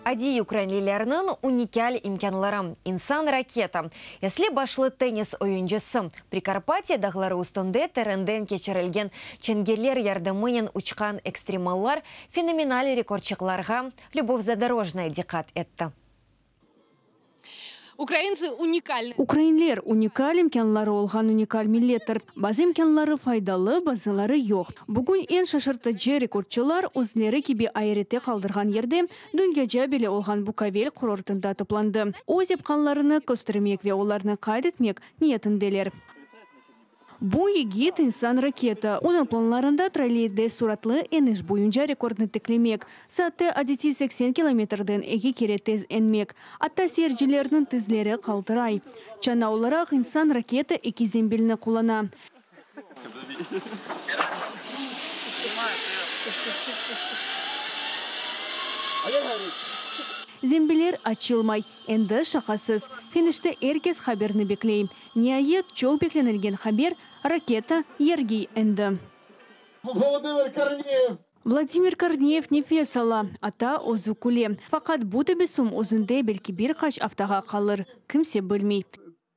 Adiy ukrainlilerniñ unikal imkânları, İnsan-raketa, esli-başlı tennis oyuncısı, Prikarpatye dağları üstünde terenden keçirilgen çengeller yardımınen uçqan ekstremallar, fenomenal rekordçıqlarğa Lübov Zadorojnaya diqqat etti. Ukrainцы unikalnı. Ukrainler, unikal imkânları olğan unikal millettir. Bazı imkânları faydalı, bazıları yoq. Bugün eñ şaşırtıcı rekordçılar özleri kibi ayrette qaldırğan yerde, dünyaca belli olğan Bukovel kurortında toplandı. Öz yapqanlarını köstermek ve olarnı qayd etmek niyetindeler. Bu yigit, insan-raketa. Onıñ planlarında trolleyde suratlı eniş boyunca rekordnı tiklemek, saatte adetiy 80 kilometrden eki kere tez enmek. Atta seyircilerniñ tizleri qaltıray. Çana olaraq insan-raketa eki zembilni qullana. Zembiller açılmay. Endi şaqasız, finişte er kes haberni bekley. Niayet, çoq beklenilgen haber, raketa yerge endi. Volodımır Korneyev! Vladimir Korneyev nefes ala, atta özü küle. Faqat bu tebessüm özünde belki bir qaç aftağa qalır, kimse bilmey.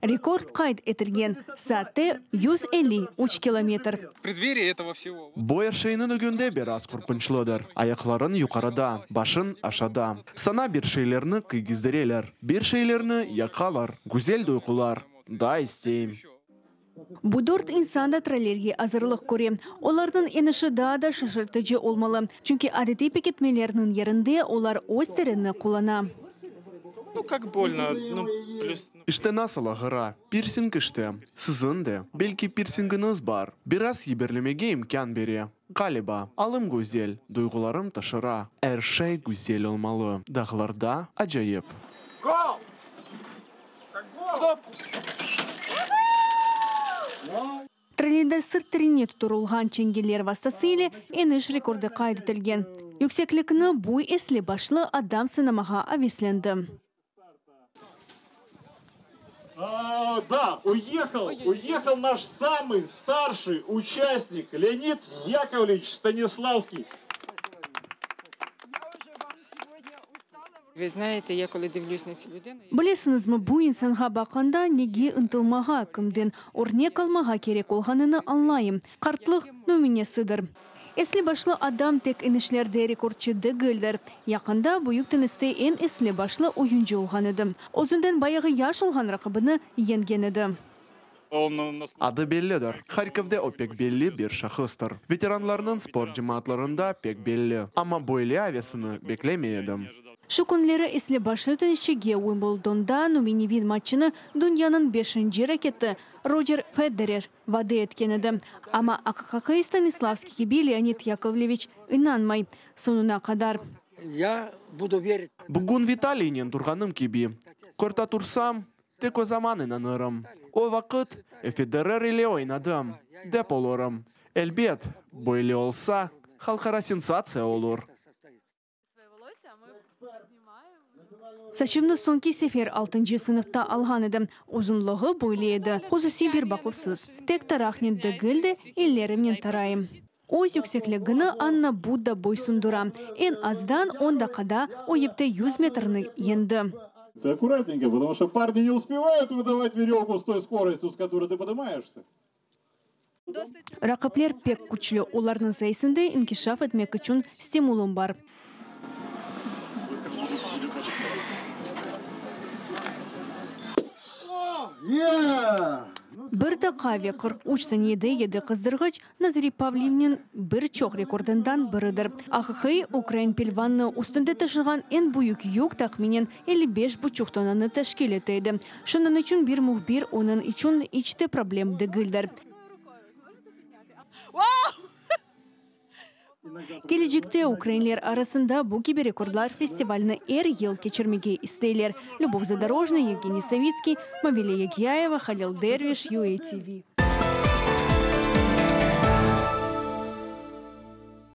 Rekord qayd etilgen, saatte 153 kilometr. V преддверии этого всего. Bu er şeyniñ ögünde biraz qorqunçlıdır. Ayaqlarıñ yuqarıda, başıñ aşağıda. Saña bir şeylerni kiygizdireler, bir şeylerni yaqalar. Güzel duyğular. Daa isteyim. Bu dört insan da trollerge azırlıq köre. Olarnıñ enişi daa da şaşırtıcı olmalı, çünki adetiy pekitmelerniñ yerinde olar öz terini qullana. Ну, как больно, ну, плюс... İşte nasıl ağıra. Pirsing işte. Siziñ de, belki, pirsingiñiz bar. Biraz yiberlemege imkân bere. Ğaliba, alım güzel, duyğularım taşıra. Er şey güzel olmalı. Dağlarda acayip. Gol! Gol! Trolleyde sırt terine tutturılğan çengeler vastası ile eniş rekordı qayd etilgen. Yükseklikni bu esli-başlı adam sınamağa aveslendi. А, да, уехал, уехал наш самый старший участник Леонид Яковлевич Станиславский. Ви знаєте, я коли дивлюсь на цю людину, Bilesiñizmi, bu insanğa baqqanda nege ıntılmağa, kimden örnek almağa kerek olğanını añlayım. Qartlıq nümünesidir. Esli-başlı adam tek enişlerde rekordçı degildir. Yaqında büyük tenniste eñ esli-başlı oyuncı olğan edi. Özünden bayağı yaş olğan raqibini yeñgen edi. Он у нас... Adı bellidir. Harkovde o pek belli bir şahıstır. Veteranlarnıñ sport cemaatlarında pek belli. Amma böyle avesini beklemey edim. Şu künleri esli-başlı tennisçige Uimbldonda nümüneviy matçını dünyanıñ beşinci raketi Rocer Federer vade etken edi. Amma aqiqiy Stanislavskiy kibi Leonid Yakovleviç inanmay soñuna qadar. Я буду верить. Bugün Vitaliynen turğanım kibi, kortta tursam, tek o zaman inanırım. O vaqıt Federer ile oynadım, dep olurım. Elbet, böyle olsa, halqara sensatsiya olur. Saçımnı soñki sefer altıncı sınıfta alğan edim. Uzunlığı böyle edi, hususiy bir baquvsız. Tek taraqnen degil de, ellerimnen tarayım. Öz yüksekligini Anna Budda boysundura. Eñ azdan on daqqada o yipte 100 metrni yeñdi. Ты аккуратненько, потому что парни не успевают выдавать веревку с той скоростью, с которой ты поднимаешься. Raqipler pek küçlü, olarnıñ sayesinde inkişaf etmek içün stimulım bar. Bir daqqa ve 43 saniyede yedi qızdırğıç Nazariy Pavlivniñ bir çoq rekordından biridir. Aqiqiy ukrain pelvannı üstünde taşığan eñ büyük yük tahminen 55 buçuq tonnanı teşkil ete edi. Şunıñ içün bir mühbir onıñ içün iç te problem degildir. Kelecekte ukrainler arasında bu kibi rekordlar festivalini er yıl keçirmege isteyler. Lübov Zadorojnaya, Yevgeniy Savitskiy, Mavile Yagyaeva, Halil Derviş, UATV.